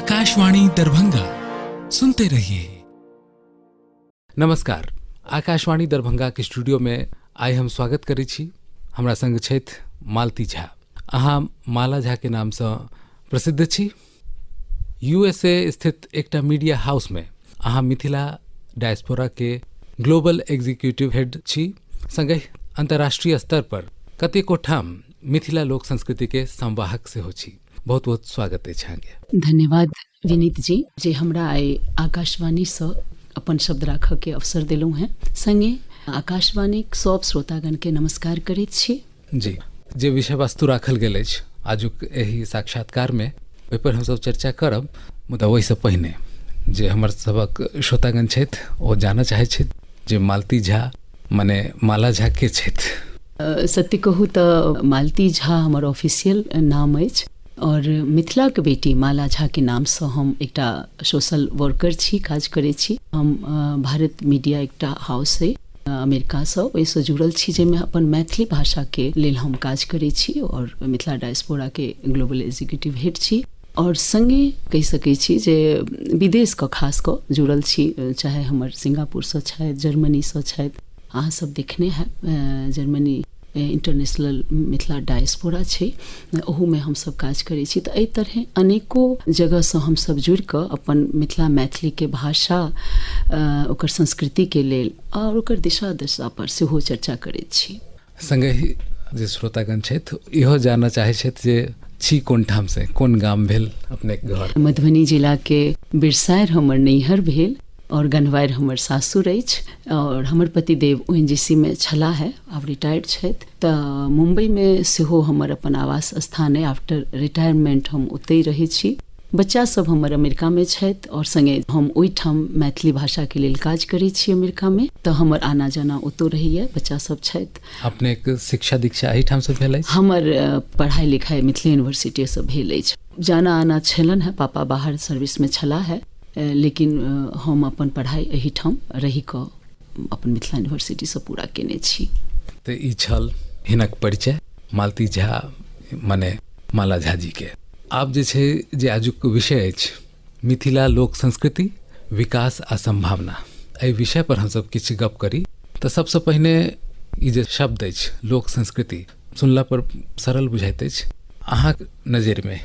आकाशवाणी दरभंगा सुनते रहिए। नमस्कार। आकाशवाणी दरभंगा के स्टूडियो में आइ हम स्वागत करै छी। हमरा संग छथि मालती झा। अहाँ माला झा के नामसँ प्रसिद्ध छी। यूएसए स्थित एकटा मीडिया हाउस में अहाँ मिथिला डायस्पोरा के ग्लोबल एग्जीक्यूटिव हेड छी। संगहि अंतर्राष्ट्रीय स्तर पर कतेको ठाम मिथिला लोक संस्कृति के संवाहक सेहो छी। बहुत बहुत स्वागत अछि अहाँके। धन्यवाद विनीत जी, जे हमरा आइ आकाशवाणीसँ अपन शब्द राखऽके अवसर देलहुँ हेँ। संगे आकाशवाणीक सब श्रोतागणके नमस्कार करैत छी। जी, जे विषय वस्तु राखल गेल अछि आजुक एहि साक्षात्कारमे ओहिपर हमसभ चर्चा करब, मुदा ओहिसँ पहिने जे हमर सभक श्रोतागण छथि ओ जानऽ चाहै छथि जे मालती झा मने माला झा के छथि। सत्य कहू तऽ मालती झा हमर ऑफिशियल नाम अछि और मिथिलाके बेटी माला झाके नामसँ हम एकटा सोशल वर्कर छी, काज करै छी। हम भारत मीडिया एकटा हाउस अइ अमेरिकासँ, ओहिसँ जुड़ल छी, जाहिमे अपन मैथिली भाषाके लेल हम काज करै छी और मिथिला डायस्पोराके ग्लोबल एग्जीक्यूटिव हेड छी। और सङ्गे कहि सकै छी जे विदेशके खास कऽ जुड़ल छी, चाहे हमर सिंगापुरसँ छथि, जर्मनीसँ छथि। अहाँ सब देखने हैब जर्मनी इंटरनेशनल मिथिला डायस्पोरा छै, ओहूमे हमसब काज करै छी। तऽ एहि तरहे अनेको जगहसँ हमसब जुड़िकऽ अपन मिथिला मैथिलीके भाषा, ओकर संस्कृतिके लेल आओर ओकर दिशा दशा पर सेहो चर्चा करैत छी। संगहि जे श्रोतागण छथि इहो जानऽ चाहै छथि जे छी कोन ठाम से, कोन गाम भेल अपने घर? मधुबनी जिलाके बिरसारि हमर नैहर भेल और गन्हवारि हमर सासुर अछि। और हमर पतिदेव ONGC मे छलाह है, आब रिटायर्ड छथि। तऽ मुम्बईमे सेहो हमर अपन आवास स्थान अइ। आफ्टर रिटायरमेंट हम ओतहि रहै छी। बच्चा सब हमर अमेरिकामे छथि और संगे हम ओहिठाम मैथिली भाषाके लेल काज करै छी अमेरिकामे, तऽ हमर आना जाना ओतौ रहैया, बच्चा सब छथि। अपनेके शिक्षा दीक्षा एहिठामसँ भेल अछि? हमर पढ़ाइ लिखाइ मिथिला यूनिवर्सिटीसँ भेल अछि। जाना आना छलनि हेँ, पापा बाहर सर्विसमे छलाह हे, लेकिन हम अपन पढ़ाइ एहिठाम रहि कऽ अपन मिथिला यूनिवर्सिटीसँ पूरा केने छी। तऽ ई छल हिनक परिचय मालती झा मने माला झा जीके। आब जे छै जे आजुक विषय अछि मिथिला लोक संस्कृति विकास आ सम्भावना, एहि विषय पर हमसब किछु गप करी। तऽ सबसँ पहिने ई जे शब्द अछि लोक संस्कृति, सुनला पर सरल बुझाइत अछि। अहाँक नजरिमे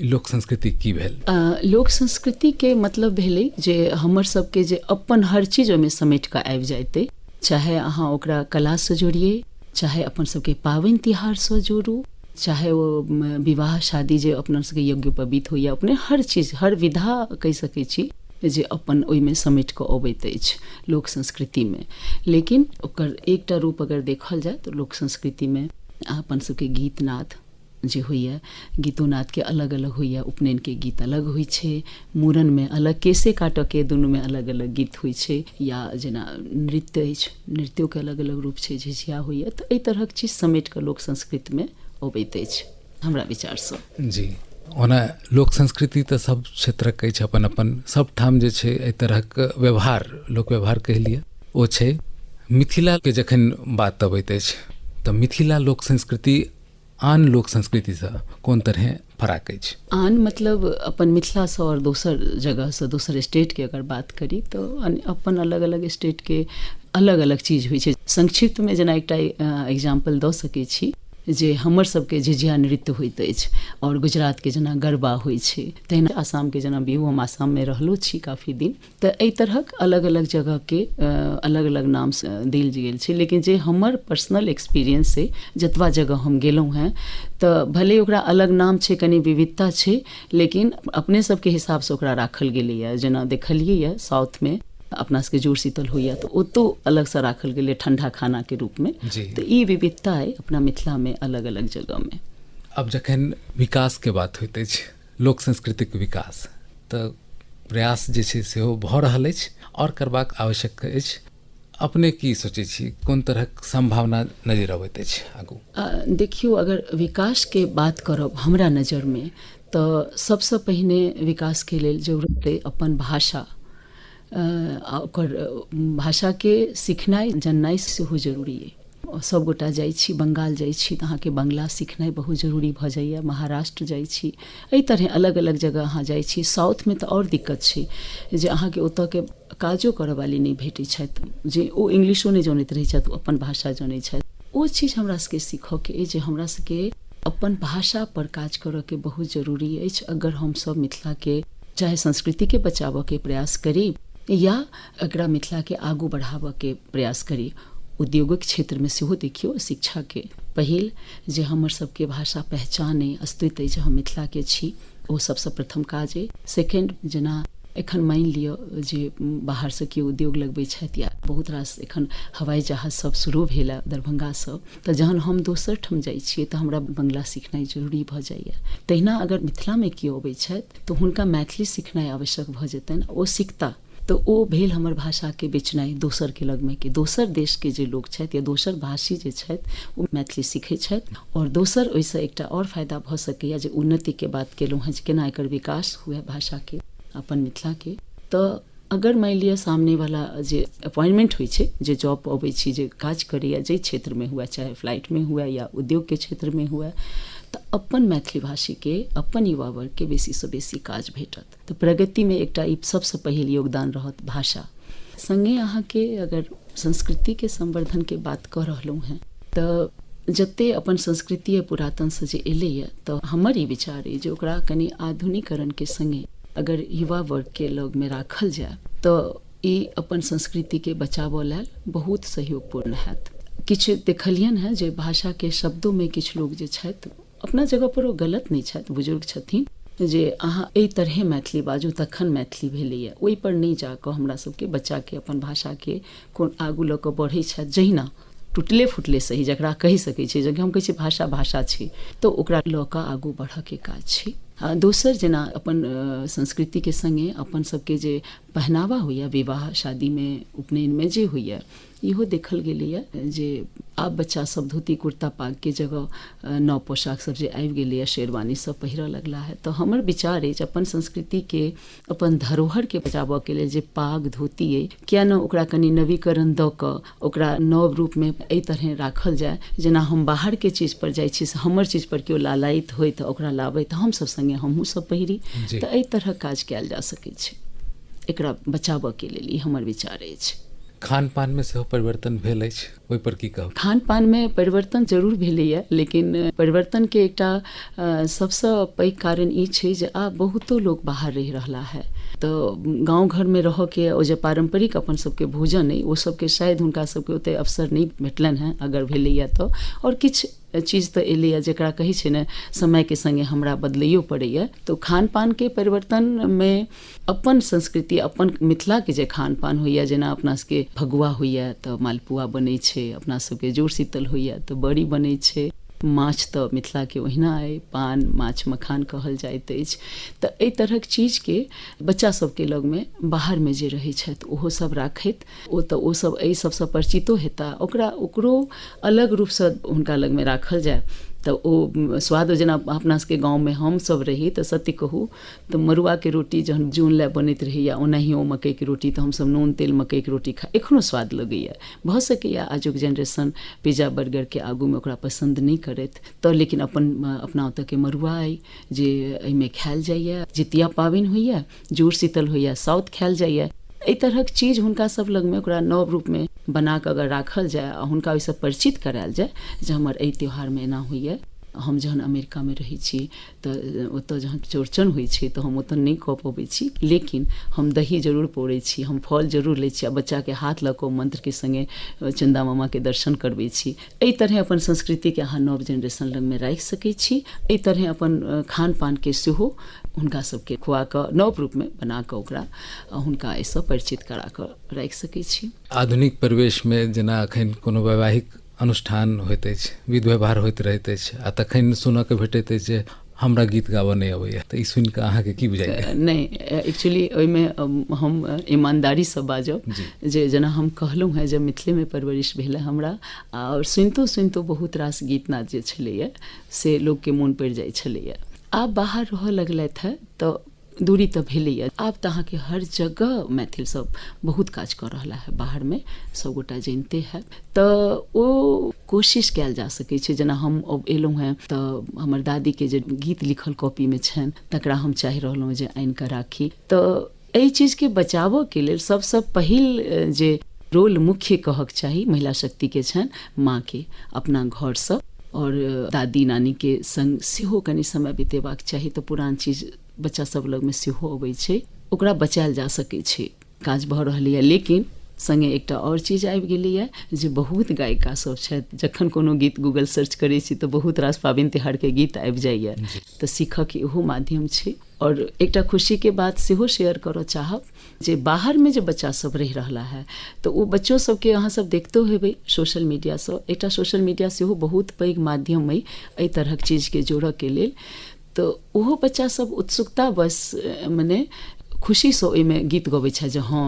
लोक संस्कृति की भेल? लोक संस्कृतिके मतलब भेलै जे हमर सबके जे अपन हर चीज ओहिमे समेट कऽ आबि जाइत, चाहे अहाँ ओकरा कलासँ जोड़ियै, चाहे अपन सबके पाबनि तिहारसँ जोड़ू, चाहे ओ विवाह शादी जे अपना सबके यज्ञोपवीत होइए, अपने हर चीज हर विधा कहि सकै छी जे अपन ओहिमे समेट कऽ अबैत अछि लोक संस्कृतिमे। लेकिन ओकर एकटा रूप अगर देखल जाय तऽ लोक संस्कृतिमे अपन सबके गीत नाद जे होइए, गीतो नादके अलग अलग होइए। उपनयनके गीत अलग होइ छै, मूड़नमे अलग, केसे काटऽके दुनूमे अलग अलग गीत होइ छै, या जेना नृत्य अछि, नृत्योके अलग अलग रूप छै, झिझिया होइए। तऽ एहि तरहक चीज समेट कऽ लोक संस्कृतिमे अबैत अछि हमरा विचारसँ। जी, ओना लोक संस्कृति तऽ सब क्षेत्रक अछि अपन अपन, सब ठाम जे छै एहि तरहक व्यवहार, लोक व्यवहार कहि लिअ ओ छै। मिथिलाके जखन बात अबैत अछि तऽ मिथिला लोक संस्कृति आन लोक संस्कृतिसँ कोन तरहे फराक अछि? आन मतलब अपन मिथिलासँ आओर दोसर जगहसँ, दोसर स्टेटके अगर बात करी तऽ अपन अलग अलग स्टेटके अलग अलग चीज होइ छै। संक्षिप्तमे जेना एकटा एग्जाम्पल दऽ सकै छी जे हमर सबके झिझिया नृत्य होइत अछि और गुजरातके जेना गरबा होइ छै, तहिना आसामके जेना बिहू। हम आसाममे रहलो छी काफी दिन, तऽ एहि तरहक अलग अलग जगहके अलग अलग नामसँ देल गेल छै। लेकिन जे हमर पर्सनल एक्सपीरियंस अइ, जतबा जगह हम गेलहुँ हेँ, तऽ भले ओकरा अलग नाम छै, कनि विविधता छै, लेकिन अपने सबके हिसाबसँ ओकरा राखल गेलैए। जेना देखलियैए साउथमे अपना सबके जुड़ शीतल होइए तऽ ओतौ अलगसँ राखल गेलै ठण्डा खानाके रूपमे। तऽ ई विविधता अइ अपना मिथिलामे अलग अलग जगहमे। आब जखन विकासके बात होइत अछि, लोक संस्कृतिक विकास, तऽ प्रयास जे छै सेहो भऽ रहल अछि आओर करबाक आवश्यक अछि। अपने की सोचै छी, कोन तरहक सम्भावना नजरि अबैत अछि आगू? देखियौ, अगर विकासके बात करब हमरा नजरिमे तऽ सबसँ पहिने विकासके लेल जरूरत अइ अपन भाषा, आ ओकर भाषाके सिखनाइ जननाइ सेहो जरूरी अइ। सभगोटा जाइ छी, बंगाल जाइ छी तऽ अहाँके बंगला सिखनाइ बहुत जरूरी भऽ जाइए, महाराष्ट्र जाइ छी, एहि तरहे अलग अलग जगह अहाँ जाइ छी। साउथमे तऽ आओर दिक्कत छै जे अहाँके ओतऽके काजो करऽवाली नहि भेटै छथि, जे ओ इंग्लिशो नहि जनैत रहै छथि, ओ अपन भाषा जनै छथि। ओ चीज हमरा सबके सीखऽके अछि जे हमरा सबके अपन भाषा पर काज करऽके बहुत जरूरी अछि। अगर हमसब मिथिलाके चाहे संस्कृतिके बचाबऽके प्रयास करी या एकरा मिथिलाके आगू बढ़ाबऽके प्रयास करी, उद्योगक क्षेत्रमे सेहो देखियौ, शिक्षाके पहिल जे हमर सबके भाषा पहचान अइ, अस्तित्व अइ जे हम मिथिलाके छी, ओ सबसँ प्रथम काज अइ। सेकेंड, जेना एखन मानि लिअ जे बाहरसँ केओ उद्योग लगबै छथि या बहुत रास एखन हवाई जहाज सब शुरू भेल दरभंगासँ, तऽ जहन हम दोसर ठाम जाइ छियै तऽ हमरा बंगला सिखनाइ जरूरी भऽ जाइए। तहिना अगर मिथिलामे केओ अबै छथि तऽ हुनका मैथिली सिखनाइ आवश्यक भऽ जेतनि, ओ सिखता तऽ ओ भेल हमर भाषाके बेचनाइ दोसरके लगमे, कि दोसर देशके जे लोक छथि या दोसर भाषी जे छथि ओ मैथिली सीखै छथि। आओर दोसर ओहिसँ एकटा आओर फायदा भऽ सकैए जे उन्नतिके बात केलहुँ हेँ जे केना एकर विकास हुए भाषाके अपन मिथिलाके। तऽ अगर मानि लिअ सामनेवला जे अपॉइंटमेंट होइ छै, जे जॉब अबै छी, जे काज करैए जाहि क्षेत्रमे हुए, चाहे फ्लाइटमे हुए या उद्योगके क्षेत्रमे हुए, तऽ अपन मैथिली भाषीके, अपन युवा वर्गके बेसीसँ बेसी काज भेटत। तऽ प्रगतिमे एकटा ई सबसँ पहिल योगदान रहत भाषा। सङ्गे अहाँके अगर संस्कृतिके संवर्धनके बात कऽ रहलहुँ हेँ तऽ जते अपन संस्कृति पुरातनसँ जे एलैए, तऽ हमर ई विचार अइ जे ओकरा कनि आधुनिकरणके सङ्गे अगर युवा वर्गके लगमे राखल जाय तऽ ई अपन संस्कृतिके बचाबऽ लेल बहुत सहयोगपूर्ण हैत। किछु देखलियनि हेँ जे भाषाके शब्दोमे किछु लोक जे छथि अपना जगह पर ओ गलत नहि छथि, बुजुर्ग छथिन, जे अहाँ एहि तरहे मैथिली बाजू तखन मैथिली भेलैए, ओहिपर नहि जाकऽ हमरा सबके बच्चाके अपन भाषाके कोन आगू लऽ कऽ बढ़ै छथि, जहिना टुटले फुटले सही जकरा कहि सकै छै, जकरा हम कहै छियै भाषा भाषा छै, तऽ ओकरा लऽ कऽ आगू बढ़ऽके काज छै। आ दोसर जेना अपन संस्कृतिके सङ्गे अपन सबके जे पहनावा होइए विवाह शादीमे, उपनयनमे जे होइए, इहो देखल गेलैए जे आब बच्चा सब धोती कुर्ता पागके जगह नव पोशाक सब जे आबि गेलैए, शेरवानी सब पहिरऽ लगला है। तऽ हमर विचार अछि अपन संस्कृतिके, अपन धरोहरके बचाबऽके लेल जे पाग धोती अइ, किया ने ओकरा कनि नवीकरण दऽ कऽ ओकरा नव रूपमे एहि तरहे राखल जाय, जेना हम बाहरके चीज पर जाइ छी से हमर चीज पर केओ लालायित होय तऽ ओकरा लाबै तऽ हमसब सङ्गे हमहूँ सब पहिरी। तऽ एहि तरहक काज कयल जा सकै छै एकरा बचाबऽके लेल, ई हमर विचार अछि। खान पानमे सेहो परिवर्तन भेल अछि, ओहिपर की कहब? खान पानमे परिवर्तन जरूर भेलैए, लेकिन परिवर्तनके एकटा सबसँ पैघ कारण ई छै जे आब बहुतो लोक बाहर रहि रहला है, तऽ गाँव घरमे रहऽके ओ जे पारम्परिक अपन सबके भोजन अइ ओ सबके शायद हुनका सबके ओते अवसर नहि भेटलनि हेँ, अगर भेलैए तऽ। आओर किछु चीज तऽ एलैए जकरा कहै छै ने समयके सङ्गे हमरा बदलैयो पड़ैए। तऽ खान पानके परिवर्तनमे अपन संस्कृति, अपन मिथिलाके जे खान पान होइए, जेना अपना सबके फगुआ होइए तऽ मालपुआ बनै छै, अपना सबके जुड़ शीतल होइए तऽ बड़ी बनै छै, माछ तऽ मिथिलाके ओहिना अइ, पान माछ मखान कहल जाइत अछि। तऽ एहि तरहक चीजके बच्चा सबके लगमे बाहरमे जे रहै छथि ओहो सब राखैत, ओ तऽ ओ सब एहि सबसँ परिचितो हेता, ओकरा ओकरो अलग रूपसँ हुनका लगमे राखल जाय तऽ ओ स्वाद, जेना अपना सबके गाँवमे हमसब रही तऽ सत्य कहू तऽ मड़ुआके रोटी जहन जून लए बनैत रहैए, ओनाहियो मकइके रोटी तऽ हमसब नून तेल मकइके रोटी खा एखनो स्वाद लगैए। भऽ सकैए आजुक जेनरेशन पिज्जा बर्गरके आगूमे ओकरा पसन्द नहि करैत, तऽ लेकिन अपन अपना ओतऽके मड़ुआ अइ जे एहिमे खायल जाइए, जितिया पाबनि होइए, जुड़ शीतल होइए, साउथ खायल जाइए, एहि तरहक चीज हुनका सब लगमे ओकरा नव रूपमे बना कऽ अगर राखल जाय आ हुनका ओहिसँ परिचित करायल जाय जे हमर एहि त्योहारमे एना होइए। हम जहन अमेरिकामे रहै छी तऽ ओतऽ जहन चौड़चन होइ छै तऽ हम ओतऽ नहि कऽ पबै छी, लेकिन हम दही जरूर पौरै छी, हम फल जरूर लै छी आ बच्चाके हाथ लऽ कऽ मन्त्रके सङ्गे चन्दा मामाके दर्शन करबै छी। एहि तरहे अपन संस्कृतिके अहाँ नव जेनरेशन लगमे राखि सकै छी। एहि तरहे अपन खान पानके सेहो हुनका सबके खुआ कऽ नव रूपमे बना कऽ ओकरा हुनका एहिसँ परिचित करा कऽ राखि सकै छी। आधुनिक परिवेशमे जेना एखन कोनो वैवाहिक अनुष्ठान होइत अछि, विध व्यवहार होइत रहैत अछि, आ तखन सुनऽके भेटैत अछि जे हमरा गीत गाबऽ नहि अबैए, तऽ ई सुनि कऽ अहाँके की बुझाइए? नहि, एक्चुअली ओहिमे हम ईमानदारीसँ बाजब जे जेना हम कहलहुँ हेँ जे मिथिलेमे परवरिश भेल हमरा, आओर सुनितो सुनितो बहुत रास गीत नाद जे छलैए से लोकके मोन पड़ि जाइ छलैए। आब बाहर रहऽ लगलथि हेँ तऽ दूरी तऽ भेलैए। आब तऽ अहाँके हर जगह मैथिल सब बहुत काज कऽ रहला है, बाहरमे सभगोटा जनिते हैब। तऽ ओ कोशिश कयल जा सकै छै। जेना हम अब एलहुँ हेँ तऽ हमर दादीके जे गीत लिखल कॉपीमे छनि तकरा हम चाहि रहलहुँ जे आनिकऽ राखी। तऽ एहि चीजके बचाबऽके लेल सबसँ पहिल जे रोल मुख्य कहक चाही महिला शक्तिके छनि माँके, अपना घरसँ और दादी नानीके संग सेहो कनि समय बितेबाक चाही। तऽ पुरान चीज बच्चा सब लगमे सेहो अबै छै, ओकरा बचायल जा सकै छै। काज भऽ रहलैए। लेकिन संगे एकटा आओर चीज आबि गेलैए जे बहुत गायिका सब छथि, जखन कोनो गीत गूगल सर्च करै छी तऽ बहुत रास पाबनि तिहारके गीत आबि जाइए, तऽ सीखऽके इहो माध्यम छै। और एकटा खुशीके बात सेहो शेयर करऽ चाहब जे बाहरमे जे बच्चा सब रहि रहला है तऽ ओ बच्चो सबके अहाँ सब देखतो हेबै सोशल मीडियासँ। एकटा सोशल मीडिया सेहो बहुत पैघ माध्यम अइ एहि तरहक चीजके जोड़ऽके लेल। तऽ ओहो बच्चा सब उत्सुकता बस मने खुशीसँ ओहिमे गीत गबै छथि जे हँ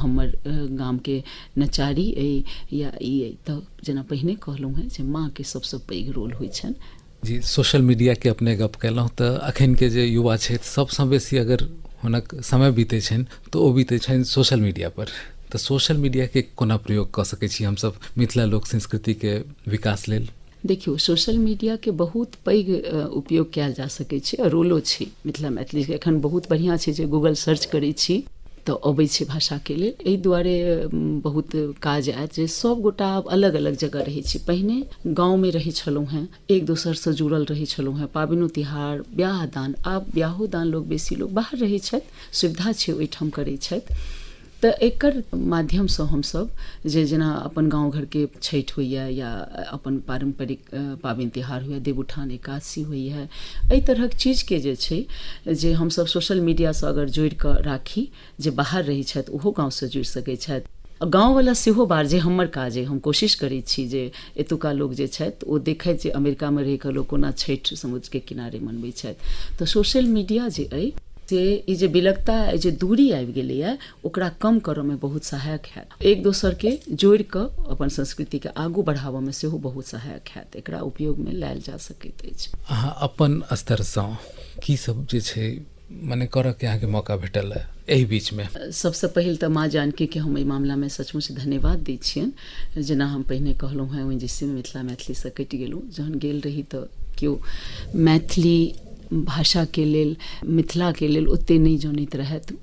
हमर गामके नचारी अइ या ई अइ। तऽ जेना पहिने कहलहुँ हेँ जे माँके सबसँ पैघ रोल होइ छनि। जी, सोशल मीडियाके अपने गप केलहुँ तऽ अखनके जे युवा छथि सबसँ बेसी अगर हुनक समय बीतै छनि तऽ ओ बीतै छनि सोशल मीडिया पर। तऽ सोशल मीडियाके कोना प्रयोग कऽ सकै छी हमसब मिथिला लोक संस्कृतिके विकास लेल? देखियौ, सोशल मीडियाके बहुत पैघ उपयोग कयल जा सकै छै आ रोलो छै मिथिला मैथिलीके। एखन बहुत बढ़िआँ छै जे गूगल सर्च करै छी तऽ अबै छै भाषाके लेल। एहि दुआरे बहुत काज आयत जे सभगोटा आब अलग अलग जगह रहै छी। पहिने गाँवमे रहै छलहुँ हेँ, एक दोसरसँ जुड़ल रहै छलहुँ हेँ, पाबनिओ तिहार, ब्याह दान, आब ब्याहो दान लोक बेसी लोक बाहर रहै छथि, सुविधा छै ओहिठाम करै छथि। तऽ एकर माध्यमसँ हमसभ जे जेना अपन गाँव घरके छठि होइए या अपन पारम्परिक पाबनि तिहार होइए, देवउठान एकादशी होइए, एहि तरहक चीजके जे छै जे हमसभ सोशल मीडियासँ अगर जोड़िकऽ राखी, जे बाहर रहै छथि ओहो गाँवसँ जुड़ि सकै छथि। गाँववला सेहो बाहर, जे हमर काज अइ, हम कोशिश करै छी जे एतुका लोक जे छथि ओ देखथि जे अमेरिकामे रहिकऽ लोक कोना छठि समुद्रके किनारे मनबै छथि। तऽ सोशल मीडिया जे अइ से ई जे विलगता, जे दूरी आबि गेलैए ओकरा कम करऽमे बहुत सहायक हैत। एक दोसरके जोड़िकऽ अपन संस्कृतिके आगू बढ़ाबऽमे सेहो बहुत सहायक हैत। एकरा उपयोगमे लायल जा सकैत अछि। अहाँ अपन स्तरसँ की सब जे छै मने करऽके अहाँके मौका भेटल है एहि बीचमे? सबसँ पहिल तऽ माँ जानकीके हम एहि मामलामे सचमुच धन्यवाद दै छियनि। जेना हम पहिने कहलहुँ हेँ, ओहि जैसे मिथिला मैथिलीसँ कटि गेलहुँ। जहन गेल रही तऽ केओ मैथिली भाषाके लेल, मिथिलाके लेल ओतेक नहि जनैत रहथि।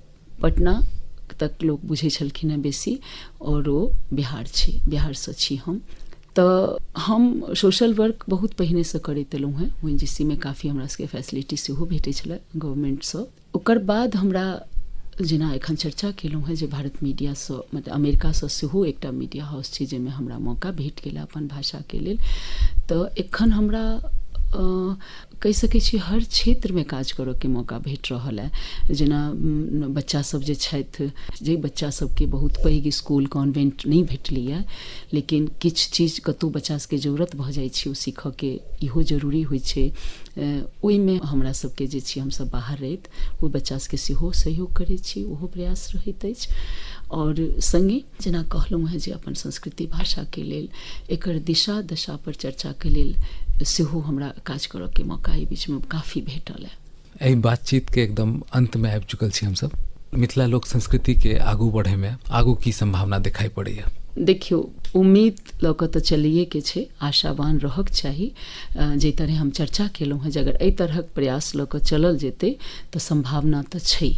पटना तक लोक बुझै छलखिन हेँ बेसी, आओर ओ बिहार छै, बिहारसँ छी हम। तऽ हम सोशल वर्क बहुत पहिनेसँ करैत एलहुँ हेँ। ओ एन जी सी मे काफी हमरा सबके फैसिलिटी सेहो भेटै छलै गवर्नमेन्टसँ। ओकर बाद हमरा जेना एखन चर्चा केलहुँ हेँ जे भारत मीडियासँ, मतलब अमेरिकासँ सेहो एकटा मीडिया हाउस छै जाहिमे हमरा मौका भेट गेल अपन भाषाके लेल। तऽ एखन हमरा कहि सकै छी हर क्षेत्रमे काज करऽके मौका भेट रहल अइ। जेना बच्चा सब जे छथि, जे बच्चा सबके बहुत पैघ इसकुल कॉन्वेंट नहि भेटलैए, लेकिन किछु चीज कतहु बच्चा सबके जरूरत भऽ जाइ छै ओ सीखऽके, इहो जरूरी होइ छै। ओहिमे हमरा सबके जे छी हमसब बाहर रहैत ओहि बच्चा सबके सेहो सहयोग करै छी, ओहो प्रयास रहैत अछि। आओर सङ्गे जेना कहलहुँ हेँ जे अपन संस्कृति भाषाके लेल एकर दिशा दशा पर चर्चाके लेल सेहो हमरा काज करऽके मौका एहि बीचमे काफी भेटल है। एहि बातचीतके एकदम अन्तमे आबि चुकल छी हमसब। मिथिला लोक संस्कृतिके आगू बढ़ैमे आगू की सम्भावना देखाइ पड़ैए? देखियौ, उम्मीद लऽ कऽ तऽ चलैएके छै, आशावान रहक चाही। जाहि तरहे हम चर्चा केलहुँ हेँ जे अगर एहि तरहक प्रयास लऽ कऽ चलल जेतै तऽ सम्भावना तऽ छै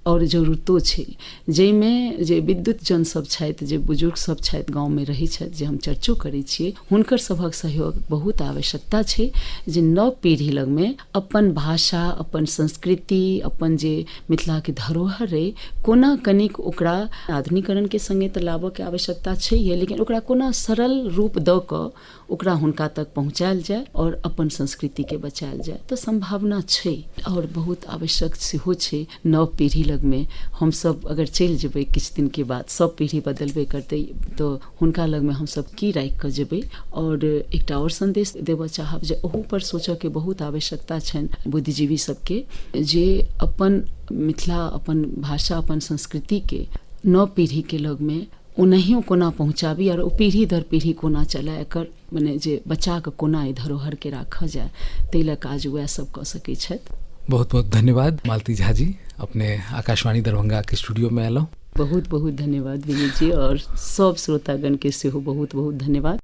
आओर जरूरतो छै। जाहिमे जे विद्युत जन सब छथि, जे बुजुर्ग सब छथि, गाँवमे रहै छथि, जे हम चर्चो करै छियै, हुनकर सभक सहयोग बहुत आवश्यकता छै जे नव पीढ़ी लगमे अपन भाषा, अपन संस्कृति, अपन जे मिथिलाके धरोहर अइ, कोना कनिक ओकरा आधुनिकरणके सङ्गे तऽ लाबऽके आवश्यकता छैहे, लेकिन ओकरा कोना सरल रूप दऽ कऽ ओकरा हुनका तक पहुँचायल जाय आओर अपन संस्कृतिके बचायल जाय। तऽ सम्भावना छै आओर बहुत आवश्यक सेहो छै। नव पीढ़ी लगमे हमसब अगर चलि जेबै किछु दिनके बाद, सब पीढ़ी बदलबे करतै, तऽ हुनका लगमे हमसब की राखि कऽ जेबै। आओर एकटा आओर सन्देश देबऽ चाहब जे ओहू पर सोचऽके बहुत आवश्यकता छनि बुद्धिजीवी सबके, जे अपन मिथिला, अपन भाषा, अपन संस्कृतिके नव पीढ़ीके लगमे ओनाहियो कोना पहुँचाबी आओर ओ पीढ़ी दर पीढ़ी कोना चलए, एकर मने जे बचा कऽ कोना एहि धरोहरके राखल जाय, ताहि लए काज उएह सब कऽ सकै छथि। बहुत बहुत धन्यवाद मालती झा जी, अपने आकाशवाणी दरभंगा के स्टूडियो में अयलहुँ। बहुत बहुत धन्यवाद विनय जी, और सब श्रोतागण के सेहो बहुत बहुत धन्यवाद।